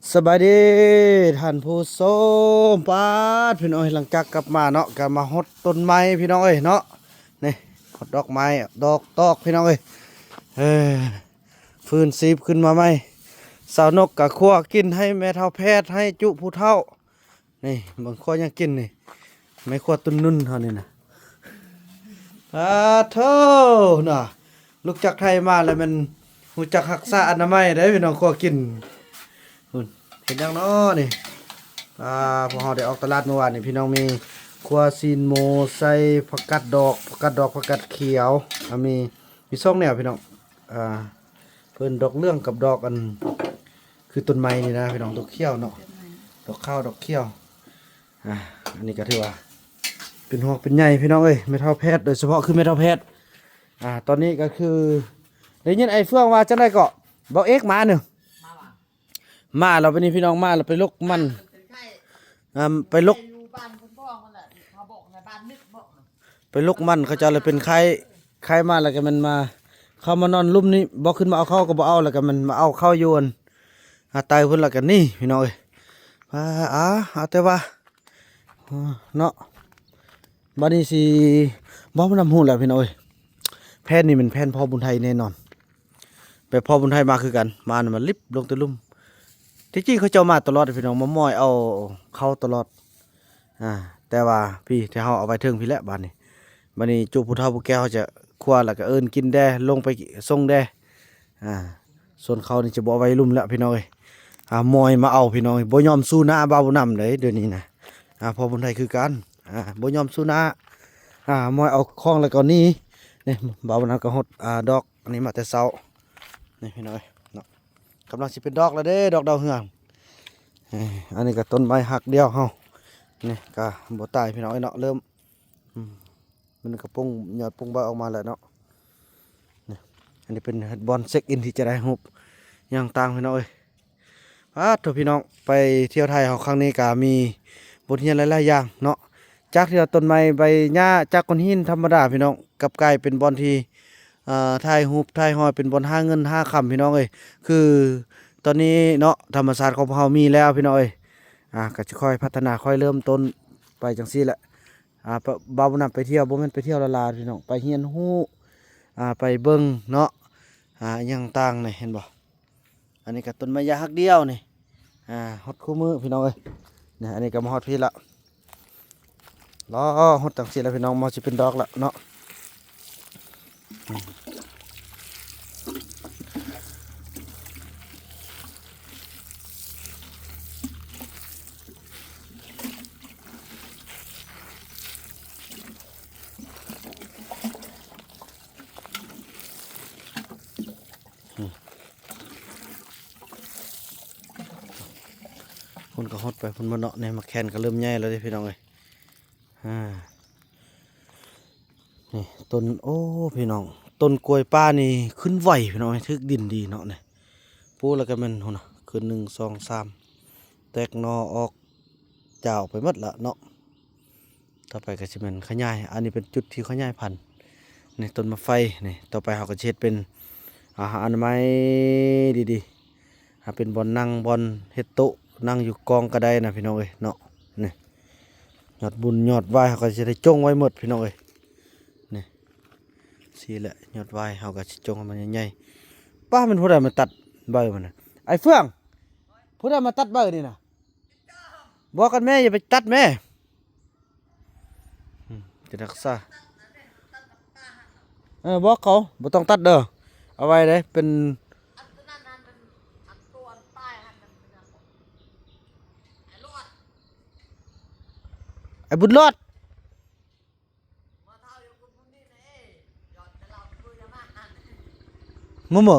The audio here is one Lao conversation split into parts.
ສະບາຍດີທ່ານຜູ້ຊົມ. ປາດ ພີ່ນ້ອງເອີຍ ຫຼັງຈາກກັບມາເນາະ ກໍມາຫົດຕົ້ນໄມ້ພີ່ນ້ອງເອີຍເນາະ. ນີ້ ຫົດດອກໄມ້ ດອກຕອກພີ່ນ້ອງເອີຍ. ເອີ ຟືນຊີບຂຶ້ນມາໃໝ່. ສາວນົກກໍຂົ້ວກິນໃຫ້ແມ່ເຖົ້າແພດ ໃຫ້ຈຸຜູ້ເຖົ້າ. ນີ້ເບິ່ງ ຂົ້ວຫຍັງກິນນີ້ ແມ່ຄົວຕຸນນຸນເຮົານີ້ນະ. ອາໂທ້ ນະ ລຸກຈາກໄທມາແລ້ວແມ່ນຮູ້ຈັກຮັກສາອະນາໄມເດ້ພີ່ນ້ອງ. ຂົ້ວກິນ ພຸ້ນ ເຮັດຫຍັງເນາະນີ້. ອາ ພວກເຮົາໄດ້ອອກຕະຫຼາດມື້ວານນີ້ພີ່ນ້ອງ. ມີຂົ້ວຊີ້ນໝູໃສ່ຜັກກາດດອກ ຜັກກາດດອກ ຜັກກາດຂຽວ. ອາ ມີ ມີສອງແນວພີ່ນ້ອງ. ອາ ເພິ່ນດອກເຫຼືອງກັບດອກອັນ ຄືຕົ້ນໄມ້ນີ້ນະພີ່ນ້ອງ ດອກຂຽວເນາະ ດອກຂາວ ດອກຂຽວ. ອາ ອັນນີ້ກໍຖືວ່າເປັນຫ່ວງເປັນໃຍພີ່ນ້ອງເອີຍ ແມ່ເຖົ້າແພດ ໂດຍສະເພາະຄືແມ່ເຖົ້າແພດ. ອາ ຕອນນີ້ກໍຄືໄດ້ຍິນໄອ້ເຟືອງວ່າຈັ່ງໃດເກາະ ເບົາເອກມາໜຶ່ງ ມາແລ້ວບັດນີ້ພີ່ນ້ອງ ມາແລ້ວໄປລົກມັນ ອາ ໄປລົກ ໄປລົກມັນເຂົາເຈົ້າເລີຍເປັນໄຂ້ ໄຂ້ມາແລ້ວກໍແມ່ນມາ ເຂົ້າມານອນລຸ່ມນີ້ ບໍ່ຂຶ້ນມາເອົາເຂົ້າກໍບໍ່ເອົາ ແລ້ວກໍແມ່ນມາເອົາເຂົ້າຢູ່ອັນ ຫາໄຕພຸ້ນ ແລ້ວກໍນີ້ພີ່ນ້ອງເອີຍ. ອາ ອາ ແຕ່ວ່າເນາະ ບັດນີ້ຊິ ບໍ່ນຳຮູ້ແລ້ວພີ່ນ້ອງເອີຍ. ແຜນນີ້ແມ່ນແຜນພໍ່ບຸນໄທແນ່ນອນ ແບບພໍ່ບຸນໄທມາຄືກັນ ມານຳມາລິບລົງແຕ່ລຸ່ມ. ທີ່ຈິງເຂົາເຈົ້າມາຕະຫຼອດພີ່ນ້ອງ ມາມອຍເອົາເຂົ້າຕະຫຼອດ. ອາ ແຕ່ວ່າພີ້ ທີ່ເຮົາເອົາໄວ້ເທິງພີ້ແຫຼະ ບາດນີ້ ບາດນີ້ຈຸຜູ້ເຖົ້າຜູ້ແກ່ເຮົາຈະຄົວ ແລ້ວກໍເອີ້ນກິນແດ່ ລົງໄປສົ່ງແດ່. ອາ ສ່ວນເຂົ້ານີ້ຈະບໍ່ເອົາໄວ້ລຸ່ມແລ້ວພີ່ນ້ອງເອີຍ. ອາ ມອຍມາເອົາພີ່ນ້ອງເອີຍ ບໍ່ຍອມສູ້ໜ້າບ່າວບຸນນຳເດ້ດຽວນີ້ນະ. ອາ ພໍ່ບຸນໄທຄືກັນ ອາ ບໍ່ຍອມສູ້ໜ້າ. ອາ ມອຍເອົາຂອງແລ້ວກໍໜີ. ນີ້ບ່າວບຸນນຳກໍຫົດ ອາ ດອກອັນນີ້ມາແຕ່ເຊົ້າ ນີ້ພີ່ນ້ອງເອີຍເນາະ. ກຳລັງຊິເປັນດອກແລ້ວເດ້ ດອກດາວເຮືອງ. ເອີ ອັນນີ້ກໍຕົ້ນໄມ້ຮັກດຽວເຮົາ ນີ້ກໍບໍ່ຕາຍພີ່ນ້ອງເອີຍເນາະ ເລີ່ມ ອືມ ມັນກໍປົ່ງຍອດປົ່ງໃບອອກມາແລ້ວເນາະ. ນີ້ ອັນນີ້ເປັນບ່ອນເຊັກອິນທີ່ຈະໄດ້ຮູບຫຍັງຕ່າງພີ່ນ້ອງເອີຍ. ປາດໂທ້ ພີ່ນ້ອງ ໄປທ່ຽວໄທເຮົາຄັ້ງນີ້ກໍມີບົດຮຽນຫຼາຍໆຢ່າງເນາະ. ຈາກທີ່ວ່າຕົ້ນໄມ້ໃບຫຍ້າ ຈາກກ້ອນຫີນທຳມະດາພີ່ນ້ອງ ກັບກາຍເປັນບ່ອນທີ່ ເອີ ຖ່າຍຮູບຖ່າຍຮອຍ ເປັນບ່ອນຫາເງິນຫາຄຳພີ່ນ້ອງເອີຍ. ຄືຕອນນີ້ເນາະ ທຳມະຊາດຂອງພວກເຮົາມີແລ້ວພີ່ນ້ອງເອີຍ. ອາ ກໍຈະຄ່ອຍພັດທະນາ ຄ່ອຍເລີ່ມຕົ້ນໄປຈັ່ງຊີ້ແຫຼະ. ອາ ບ່າວບຸນນຳໄປທ່ຽວ ບໍ່ແມ່ນໄປທ່ຽວລ້າໆພີ່ນ້ອງ ໄປຮຽນຮູ້ ອາ ໄປເບິ່ງເນາະ ອາ ຫຍັງຕ່າງນີ້ ເຫັນບໍ່. ອັນນີ້ກໍຕົ້ນໄມ້ຢາຮັກດຽວນີ້ ອາ ຮອດຄູ່ມື້ພີ່ນ້ອງເອີຍ. ນີ້ ອັນນີ້ກໍມາຮອດພີ້ລະ ລໍຮອດຈັ່ງຊີ້ລະພີ່ນ້ອງ ມາຊິເປັນດອກລະເນາະ. ພຸ້ນກໍຮອດໄປພຸ້ນໝົດເນາະ. ນີ້ໝາກແຄນກໍເລີ່ມໃຫຍ່ແລ້ວເດ້ພີ່ນ້ອງເອີຍ. ອາ ນີ້ຕົ້ນ ໂອ້ ພີ່ນ້ອງ ຕົ້ນກ້ວຍປ່ານີ້ຂຶ້ນໄວພີ່ນ້ອງ ຖືກດິນດີເນາະ. ນີ້ປູກແລ້ວກໍແມ່ນ ພຸ້ນນະ ຂຶ້ນໜຶ່ງ ສອງ ສາມ ແຕກໜໍ່ອອກ ຈາວໄປໝົດລະເນາະ. ຕໍ່ໄປກໍຊິແມ່ນຂະຫຍາຍ ອັນນີ້ເປັນຈຸດທີ່ຂະຫຍາຍພັນ. ນີ້ຕົ້ນໝາກໄຟນີ້ ຕໍ່ໄປເຮົາກໍຊິເຮັດເປັນ ອາ ອະນາໄມດີໆ ຫາເປັນບ່ອນນັ່ງ ບ່ອນເຮັດໂຕະນັ່ງຢູ່ກອງກໍໄດ້ນະພີ່ນ້ອງເອີຍເນາະ. ນີ້ຍອດບຸນຍອດຫວ້າຍເຮົາກໍຊິໄດ້ຈົ່ງໄວ້ໝົດພີ່ນ້ອງເອີຍ. ນີ້ຊີ້ແຫຼະ ຍອດຫວ້າຍເຮົາກໍຊິຈົ່ງໃຫ້ມັນໃຫຍ່ໆ. ປ້າ ແມ່ນຜູ້ໃດມາຕັດໃບມັນນະ ໄອ້ເຟືອງ? ຜູ້ໃດມາຕັດໃບນີ້ນະ? ບອກກັນແມ່ ຢ່າໄປຕັດແມ່. ອືມ ຈະຮັກສາ ເອີ ບອກເຂົາບໍ່ຕ້ອງຕັດເດີ ເອົາໄວ້ເດ້ ເປັນ ອັນໂຕນັ້ນຫັ້ນ ອັນ ອັນໂຕອັນປາຍຫັ້ນ ມັນເປັນຫຍັງເກາະ ໄອ້ຫຼອດ ໄອ້ບຸນຫຼອດ. ມະເໝີ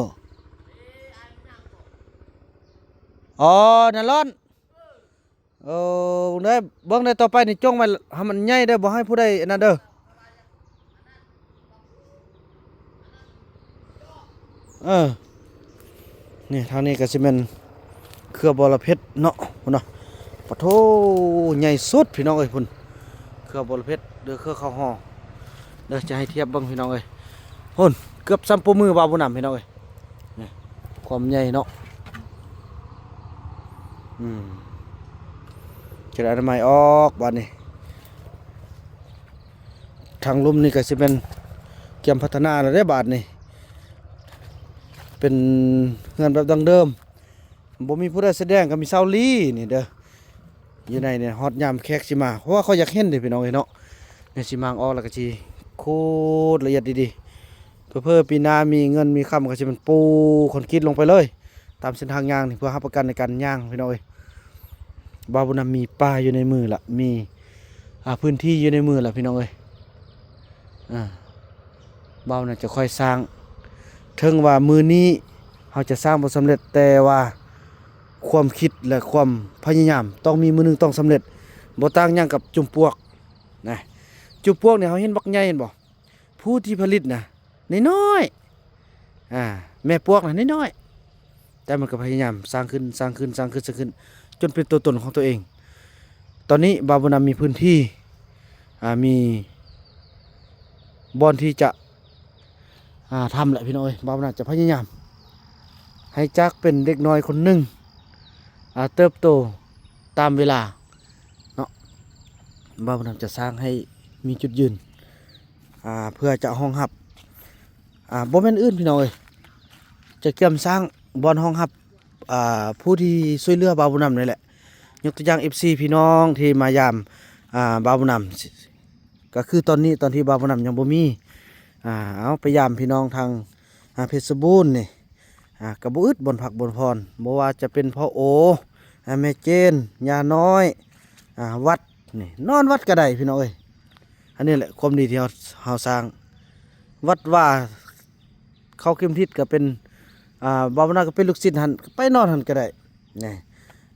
ອໍ ນາລ້ອນ ເອີ ເບິ່ງເດີ ເບິ່ງເດີ ຕໍ່ໄປນີ້ຈົ່ງໄວ້ໃຫ້ມັນໃຫຍ່ເດີ ບໍ່ໃຫ້ຜູ້ໃດອັນນັ້ນເດີ. ເອີ ນີ້ທາງນີ້ກໍຊິແມ່ນເຄືອບໍລະເພັດເນາະ ພຸ້ນນະ. ປະໂທ້ ໃຫຍ່ສຸດພີ່ນ້ອງເອີຍ ພຸ້ນ ເຄືອບໍລະເພັດ ຫຼືເຄືອເຂົ້າຫໍ່ເດີ. ຈະໃຫ້ທຽບເບິ່ງພີ່ນ້ອງເອີຍ ພຸ້ນ ເກືອບສ່ຳໂປ້ມືບ່າວບຸນນຳພີ່ນ້ອງເອີຍ. ນີ້ຄວາມໃຫຍ່ເນາະ. ອືມ ຈະໄດ້ອະນາໄມອອກບາດນີ້. ທາງລຸ່ມນີ້ກໍຊິແມ່ນກຽມພັດທະນາແລ້ວເດ້ບາດນີ້. ເປັນເຮືອນແບບດັ້ງເດີມ ບໍ່ມີຜູ້ໃດສະແດງ ກໍມີຊາວລີນີ້ເດີ. ຢູ່ໃນນີ້ຮອດຍາມແຂກຊິມາ ເພາະວ່າຂ້ອຍຢາກເຫັນເດ້ພີ່ນ້ອງເອີຍເນາະ. ແມ່ນຊິມາງອອກ ແລ້ວກໍຊິຂູດລະອຽດດີໆ. ເຜີໆປີໜ້າມີເງິນມີຄຳ ກໍຊິແມ່ນປູຄອນກຣີດລົງໄປເລີຍ ຕາມເສັ້ນທາງຍ່າງນີ້ ເພື່ອຮັບປະກັນໃນການຍ່າງພີ່ນ້ອງເອີຍ. ບ່າວບຸນນຳມີປ່າຢູ່ໃນມືລະ ມີ ອ່າ ພື້ນທີ່ຢູ່ໃນມືລະພີ່ນ້ອງເອີຍ. ອ່າ ບ່າວນຳຈະຄ່ອຍສ້າງ ເຖິງວ່າມື້ນີ້ເຮົາຈະສ້າງບໍ່ສຳເລັດ ແຕ່ວ່າຄວາມຄິດ ແລະ ຄວາມພະຍາຍາມຕ້ອງມີມື້ໜຶ່ງຕ້ອງສຳເລັດ. ບໍ່ຕ່າງຫຍັງກັບຈຸມປວກນະ. ຈຸມປວກນີ້ເຮົາເຫັນບັກໃຫຍ່ ເຫັນບໍ່? ຜູ້ທີ່ຜະລິດນະ ນ້ອຍໆ ອ່າ ແມ່ປວກນະ ນ້ອຍໆ ແຕ່ມັນກໍພະຍາຍາມສ້າງຂຶ້ນ ສ້າງຂຶ້ນ ສ້າງຂຶ້ນ ສ້າງຂຶ້ນ ຈົນເປັນຕົວຕົນຂອງຕົວເອງ. ຕອນນີ້ບ່າວບຸນນຳມີພື້ນທີ່ ອ່າ ມີບ່ອນທີ່ຈະ ອ່າ ທຳແຫຼະພີ່ນ້ອງເອີຍ. ບ່າວບຸນນຳຈະພະຍາຍາມໃຫ້ຈາກເປັນເດັກນ້ອຍຄົນໜຶ່ງ ອ່າ ເຕີບໂຕຕາມເວລາເນາະ. ບ່າວບຸນນຳຈະສ້າງໃຫ້ມີຈຸດຢືນ ອ່າ ເພື່ອຈະຮອງຮັບ ອ່າ ບໍ່ແມ່ນອື່ນພີ່ນ້ອງເອີຍ ຈະກຽມສ້າງບ່ອນຮອງຮັບ ອ່າ ຜູ້ທີ່ຊ່ວຍເຫຼືອບ່າວບຸນນຳນີ້ແຫຼະ. ຍົກຕົວຢ່າງ ເອັຟຊີ ພີ່ນ້ອງທີ່ມາຢາມ ອ່າ ບ່າວບຸນນຳ ກໍຄືຕອນນີ້ ຕອນທີ່ບ່າວບຸນນຳຍັງບໍ່ມີ ອ່າ ເອົາ ໄປຢາມພີ່ນ້ອງທາງ ອ່າ ເພຊບູນນີ້ ອ່າ ກໍບໍ່ອຶດບ່ອນພັກບ່ອນຜ່ອນ ບໍ່ວ່າຈະເປັນພໍ່ໂອ ອ່າ ແມ່ເຈນ ຍ່ານ້ອຍ ອ່າ ວັດນີ້ ນອນວັດກໍໄດ້ພີ່ນ້ອງເອີຍ. ອັນນີ້ແຫຼະຄວາມດີທີ່ເຮົາ ເຮົາສ້າງ ວັດວາ ເຂົ້າເຂັມທິດກໍເປັນ ອ່າ ບ່າວບຸນນຳກໍເປັນລູກສິດຫັ້ນ ໄປນອນຫັ້ນກໍໄດ້ນີ້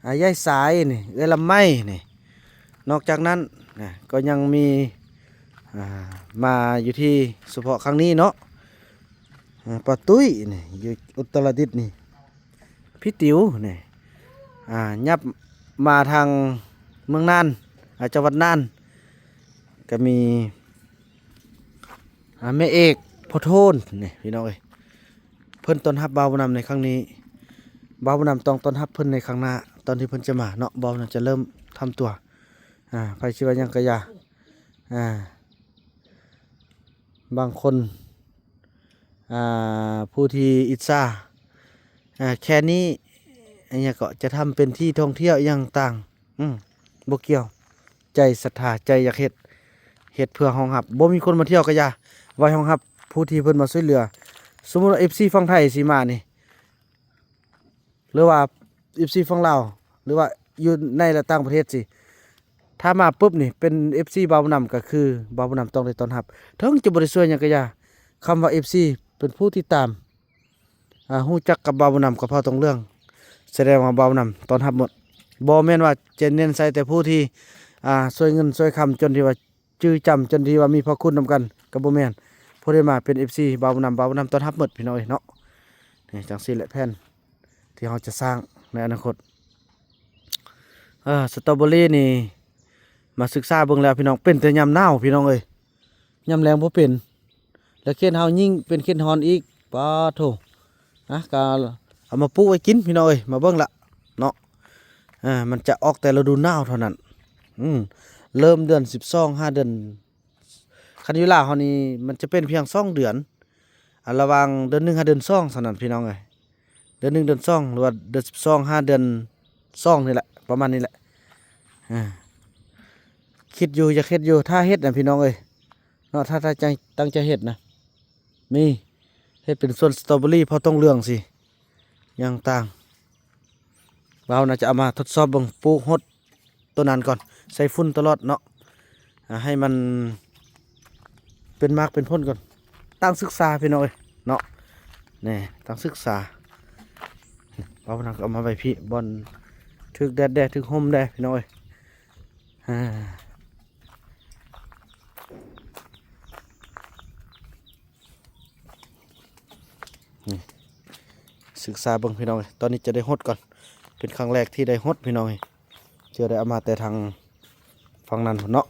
ອ່າ ຍາຍສາຍນີ້ ເອື້ອຍລຳໄມນີ້. ນອກຈາກນັ້ນນະ ກໍຍັງມີ ອ່າ ມາຢູ່ທີ່ສະເພາະຄັ້ງນີ້ເນາະ ອ່າ ປ້າຕຸ້ຍນີ້ ຢູ່ອຸດຕະລະດິດນີ້ ພີ່ຕິວນີ້ ອ່າ ຫຍັບມາທາງເມືອງນານ ອ່າ ຈັງຫວັດນານ ກໍມີ ອ່າ ແມ່ເອກ ພໍ່ໂທນນີ້ພີ່ນ້ອງເອີຍ. ເພິ່ນຕ້ອນຮັບບ່າວບຸນນຳໃນຄັ້ງນີ້ ບ່າວບຸນນຳຕ້ອງຕ້ອນຮັບເພິ່ນໃນຄັ້ງໜ້າ ຕອນທີ່ເພິ່ນຈະມາເນາະ. ບ່າວບຸນນຳຈະເລີ່ມທຳຕົວ ອ່າ ໃຜຊິວ່າຫຍັງກໍຢ່າ ອ່າ ບາງຄົນ ອ່າ ຜູ້ທີ່ອິດສາ ອ່າ ແຄ່ນີ້ ອັນຫຍັງເກາະ ຈະທຳເປັນທີ່ທ່ອງທ່ຽວອີ່ຫຍັງຕ່າງ ອືມ ບໍ່ກ່ຽວ ໃຈສັດທາ ໃຈຢາກເຮັດ ເຮັດເພື່ອຮອງຮັບ ບໍ່ມີຄົນມາທ່ຽວກໍຢ່າ ໄວ້ຮອງຮັບຜູ້ທີ່ເພິ່ນມາຊ່ວຍເຫຼືອ. ສົມມຸດວ່າ ເອັຟຊີ ຝັ່ງໄທຊິມານີ້ ຫຼືວ່າ ເອັຟຊີ ຝັ່ງລາວ ຫຼືວ່າຢູ່ໃນ ແລະ ຕ່າງປະເທດຊິ ຖ້າມາປຶບນີ້ເປັນ ເອັຟຊີ ບ່າວບຸນນຳ ກໍຄືບ່າວບຸນນຳຕ້ອງໄດ້ຕ້ອນຮັບ ເຖິງຈະບໍ່ໄດ້ຊ່ວຍຫຍັງກໍຢ່າ. ຄຳວ່າ ເອັຟຊີ ເປັນຜູ້ຕິດຕາມ ອ່າ ຮູ້ຈັກກັບບ່າວບຸນນຳ ກະເຜົ່າຕົງເຫຼືອງ ສະແດງວ່າບ່າວບຸນນຳຕ້ອນຮັບໝົດ. ບໍ່ແມ່ນວ່າຈະເນັ້ນໃສ່ແຕ່ຜູ້ທີ່ ອ່າ ຊ່ວຍເງິນຊ່ວຍຄຳ ຈົນທີ່ວ່າຈື່ຈຳ ຈົນທີ່ວ່າມີພະຄຸນນຳກັນ ກໍບໍ່ແມ່ນ. ຜູ້ໃດມາເປັນ ເອັຟຊີ ບ່າວບຸນນຳ ບ່າວບຸນນຳຕ້ອນຮັບໝົດ ພີ່ນ້ອງເອີຍເນາະ. ນີ້ ຈັ່ງຊີ້ແຫຼະແຜນທີ່ເຮົາຈະສ້າງໃນອະນາຄົດ. ເອີ ສະຕໍເບີຣີນີ້ ມາສຶກສາເບິ່ງແລ້ວ ພີ່ນ້ອງ ເປັນແຕ່ຍາມໜາວ ພີ່ນ້ອງເອີຍ ຍາມແລ້ງບໍ່ເປັນ. ແລະ ເຂດເຮົາຍິ່ງເປັນເຂດຮ້ອນອີກ ປາໂທ້ ນະ ກະເອົາມາປູກໄວ້ກິນ ພີ່ນ້ອງເອີຍ. ມາເບິ່ງລະເນາະ ເອີ ມັນຈະອອກແຕ່ລະດູໜາວເທົ່ານັ້ນ. ອືມ ເລີ່ມເດືອນສິບສອງ ຫາເດືອນ ຄັນຢູ່ລາວເຮົານີ້ ມັນຈະເປັນພຽງສອງເດືອນ ອາ ລະຫວ່າງເດືອນໜຶ່ງຫາເດືອນສອງເທົ່ານັ້ນ ພີ່ນ້ອງເອີຍ. ເດືອນໜຶ່ງ ເດືອນສອງ ຫຼືວ່າເດືອນສິບສອງ ຫາເດືອນສອງນີ້ແຫຼະ ປະມານນີ້ແຫຼະ. ເອີ ຄິດຢູ່ ຢາກເຮັດຢູ່ ຖ້າເຮັດນະ ພີ່ນ້ອງເອີຍເນາະ ຖ້າ ຖ້າຕັ້ງໃຈເຮັດນະ ນີ້ ເຮັດເປັນສວນສະຕໍເບີຣີ ເຜົ່າຕົງເຫຼືອງຊີ້ ຢ່າງຕ່າງ. ບ່າວນຳຈະເອົາມາທົດສອບເບິ່ງ ປູກຫົດໂຕນັ້ນກ່ອນ ໃສ່ຝຸ່ນຕະຫຼອດເນາະ ອ່າ ໃຫ້ມັນເປັນໝາກເປັນຜົນກ່ອນ ຕັ້ງສຶກສາ ພີ່ນ້ອງເອີຍເນາະ. ນີ້ ຕັ້ງສຶກສາ ບ່າວນຳກໍເອົາມາໄວ້ພີ້ ບ່ອນຖືກແດດແດ່ ຖືກຮົ່ມແດ່ ພີ່ນ້ອງເອີຍ. ອ່າ ນີ້ ສຶກສາເບິ່ງ ພີ່ນ້ອງເອີຍ. ຕອນນີ້ຈະໄດ້ຫົດກ່ອນ ເປັນຄັ້ງແລກທີ່ໄດ້ຫົດ ພີ່ນ້ອງເອີຍ. ເທື່ອໄດ້ເອົາມາແຕ່ທາງຝັ່ງນັ້ນພຸ້ນເນາະ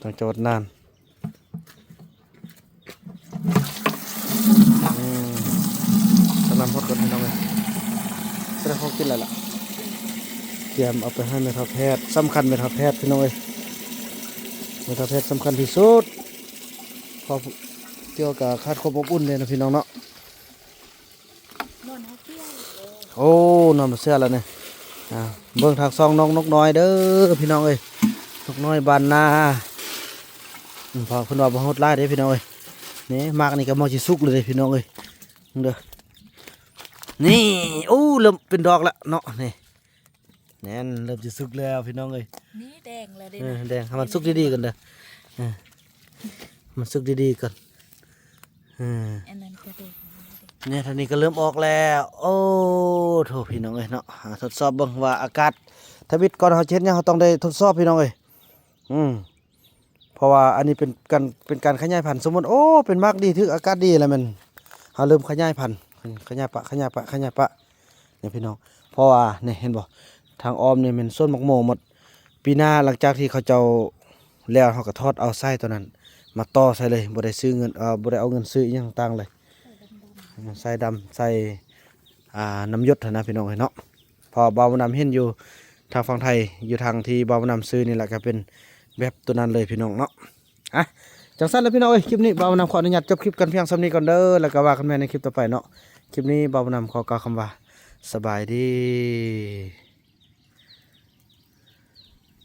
ທາງຈັງຫວັດນານ. ອືມ ກຳລັງຫົດກ່ອນ ພີ່ນ້ອງເອີຍ. ສະແດງຄວາມຄິດແລ້ວລະ. ຕຽມເອົາໄປໃຫ້ແມ່ເຖົ້າແພດ ສຳຄັນແມ່ເຖົ້າແພດພີ່ນ້ອງເອີຍ ແມ່ເຖົ້າແພດສຳຄັນທີ່ສຸດ ຄອບຄົວກະຂາດຄວາມອົບອຸ່ນເດ້ເນາະພີ່ນ້ອງເນາະ. ໂອ້ ນອນບໍ່ເຊື່ອແລ້ວນີ້ ອ່າ ເບິ່ງທາງຊ່ອງນ້ອງນົກນ້ອຍເດີພີ່ນ້ອງເອີຍ ນົກນ້ອຍບ້ານນາ ອືມ ເພາະເພິ່ນວ່າບໍ່ໂຫດຫຼາຍເດ້ພີ່ນ້ອງເອີຍ. ນີ້ໝາກນີ້ກະໝໍຊິສຸກແລ້ວເດ້ພີ່ນ້ອງເອີຍ ເບິ່ງເດີ ນີ້ ໂອ້ ເລີ່ມເປັນດອກແລ້ວເນາະ ນີ້ ແໜ່ນ ເລີ່ມຊິສຸກແລ້ວພີ່ນ້ອງເອີຍ ນີ້ແດງແລ້ວເດ້ ເອີ ນະ ແດງ ໃຫ້ມັນສຸກດີໆກ່ອນເດີ ເອີ ໃຫ້ມັນສຸກດີໆກ່ອນ ເອີ ອັນນັ້ນກະແດງ ນີ້ ທາງນີ້ກະເລີ່ມອອກແລ້ວ ໂອ້ ໂທ້ ພີ່ນ້ອງເອີຍເນາະ ອ່າ ທົດສອບເບິ່ງວ່າອາກາດ ທຳອິດກ່ອນເຮົາຈະເຮັດຫຍັງ ເຮົາຕ້ອງໄດ້ທົດສອບພີ່ນ້ອງເອີຍ ອືມ ເພາະວ່າອັນນີ້ເປັນການ ເປັນການຂະຫຍາຍພັນ ສົມມຸດ ໂອ້ ເປັນໝາກດີ ຖືກອາກາດດີແລ້ວແມ່ນ ເຮົາເລີ່ມຂະຫຍາຍພັນ ຂະຫຍາຍປະ ຂະຫຍາຍປະ ຂະຫຍາຍປະ ນີ້ພີ່ນ້ອງ ເພາະວ່ານີ້ເຫັນບໍ່ ທາງອ້ອມນີ້ແມ່ນສວນໝາກໂມໝົດ ປີໜ້າຫຼັງຈາກທີ່ເຂົາເຈົ້າແລ້ວ ເຮົາກະຖອດເອົາໄສ້ໂຕນັ້ນມາຕໍ່ໃສ່ເລີຍ ບໍ່ໄດ້ຊື້ເງິນ ເອີ ບໍ່ໄດ້ເອົາເງິນຊື້ອີ່ຫຍັງຕ່າງເລີຍ ໄສ້ດຳ ໄສ້ ອ່າ ນ້ຳຢົດຫັ້ນນະພີ່ນ້ອງເອີຍເນາະ. ເພາະວ່າບ່າວບຸນນຳເຫັນຢູ່ທາງຝັ່ງໄທ ຢູ່ທາງທີ່ບ່າວບຸນນຳຊື້ນີ້ແຫຼະ ກະເປັນແບບໂຕນັ້ນເລີຍພີ່ນ້ອງເນາະ. ອ່ະ ຈັ່ງຊັ້ນລະພີ່ນ້ອງເອີຍ ຄລິບນີ້ບ່າວບຸນນຳຂໍອະນຸຍາດຈົບຄລິບກັນພຽງສ່ຳນີ້ກ່ອນເດີ ແລ້ວກະວ່າກັນໃໝ່ໃນຄລິບຕໍ່ໄປເນາະ. ຄລິບນີ້ບ່າວບຸນນຳຂໍກ່າວຄຳວ່າ ສະບາຍດີ.